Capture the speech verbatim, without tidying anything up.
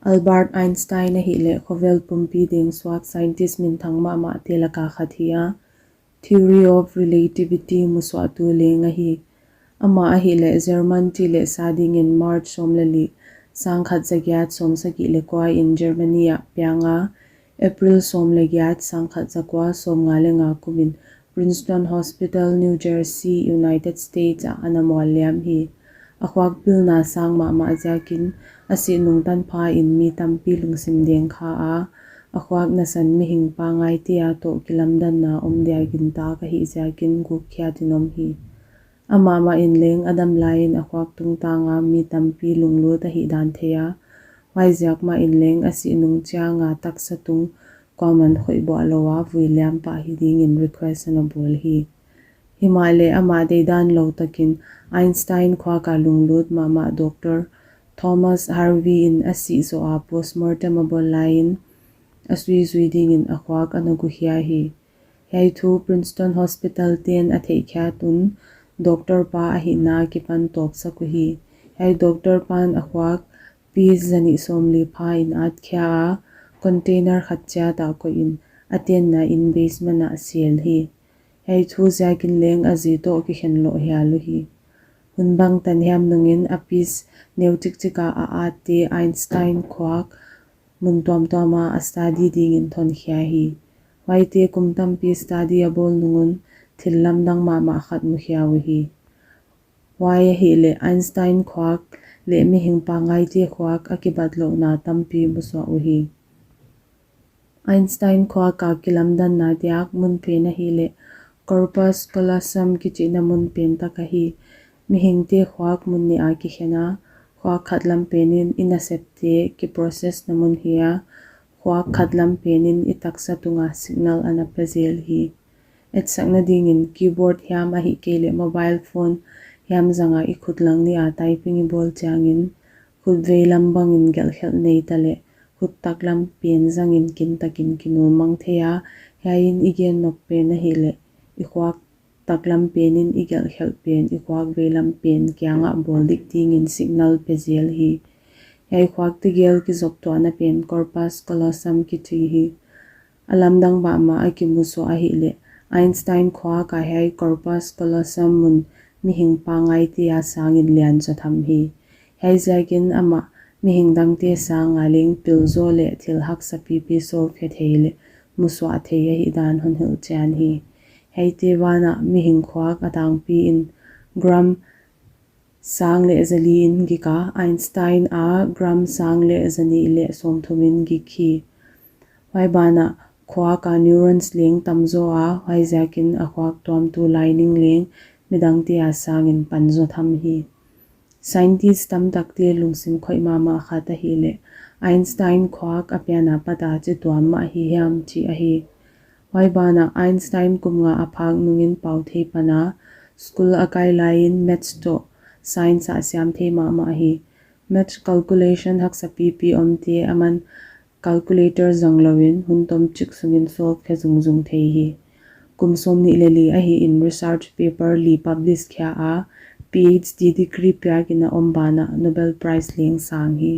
Albert Einstein ahihleh khovel pumpi deng suak scientist minthang mahmahte laka khat hi a, Theory of Relativity musuahtu leng ahi. Amah ahihleh German chih leh sa dingin March sawm leh li, sangkhat zagiat sawmsagih leh kua in Germany ah piang a, April sawm leh giat, sangkhat zakua sawmnga leh nga kumin Princeton Hospital, New Jersey, United States ah ana mual liam hi. A khuak pilna sang mahmah ziakin a sih nung tanpha in mi tampi lungsim deng kha a, a khuak nasan mihing pangaite a toh kilamdanna om dia gintak ahih ziakin gukkhiat in om hi. Amah mah in leng a dam lai in a khuak tungtang a mi tampi lunglut ahihdan thei a, huaiziak mah in leng a sih nung chiang a taksa tung kuaman khoih buah lou a vui liam pah hi dingin request ana bawl hi. Himahleh amah deihdan lou takin Einstein khuak a lunglut mahmah Doctor Thomas Harvey in a sih zoh a postmortem a bawl lai in a sui zui dingin a khuak ana gukhia hi. Hiai thu Princeton Hospital te'n a theihkhiat un, Doctor pa ahihna akipan tawpsak uhi. Hiai Doctor pan a khuak piece zanih sawmli pha in atkhia a, container khat chiat ah koih in a tenna in basement ah sel hi. Hiai thu ziakin leng a zi toh kikhen loh hial uhi. Hun bangtan hiam nungin a piece neu chikchik a a atte Einstein khuak mun tuamtuam a a study dingin thonkhia hi. Huaite kum tampi study a bawl nung un thil lamdang mahmah khat mukhia uhi. Huai ahihleh Einstein khuak leh mihing pangaite khuak a kibatlouhna tampi musuah uhi. Einstein khuak a kilamdanna diak mun pen ahihleh corpus callosum kichihna mun pen tak ahi. Mihingte khuak mun nih a kikhen a, khuak khat lam pen in i nasepte kiprocessna mun hi a, khuak khat lam pen in i taksa tunga signal ana pe zel hi. Etsakna dingin keyboard hiam ahihkeileh mobile phone hiam zang a i khut lang nih a typing i bawl chiangin, khut veilam bangin gelhkhelh nei taleh khut taklam pen zangin kintakin kinulmang thei a, hiai in i gen nop pen ahihleh i khuak taklam pen in i gelhkhelh pen i khuak veilam pen kiangah bawl dik dingin signal pe zel hi. Hiai khuak tegel kizoptuahna pen corpus callosum kichi hi. A lamdang mahmah a kimusuah ahihleh Einstein khuak a hiai corpus callosum mun mihing pangaite a sangin lian zaw tham hi. Hiai ziakin amah mihing dangte sanga leng pilzaw leh thil haksa pipi solve khe thei leh musuah thei ahihdan hon hilhchian hi. Hiaite banah mihing khuak a tangpi in gram sang leh zali in gik a, Einstein a gram sang leh zanih leh sawmthum in gik hi. Huai banah khuak a neurons leng tam zaw a, huaiziakin a khuak tuamtu lining leng midangte a sangin pan zaw tham hi. Scientist tamtakte lungsim khoih mahmah khat ahihleh Einstein khuak a pian apat a chituam mah hi hiam chih ahi. Huai banah Einstein kum nga a phak nungin pau thei pan a, school a kai lai in maths toh science ah siam thei mahmah hi. Maths calculation haksa pipi omte aman calculator zang lou in hun tomchik sungin solve khe zungzung thei hi. Kum sawmnih leh li ahi in research paper li publish khia a, PhD degree piak in a om banah Nobel Prize leng sang hi.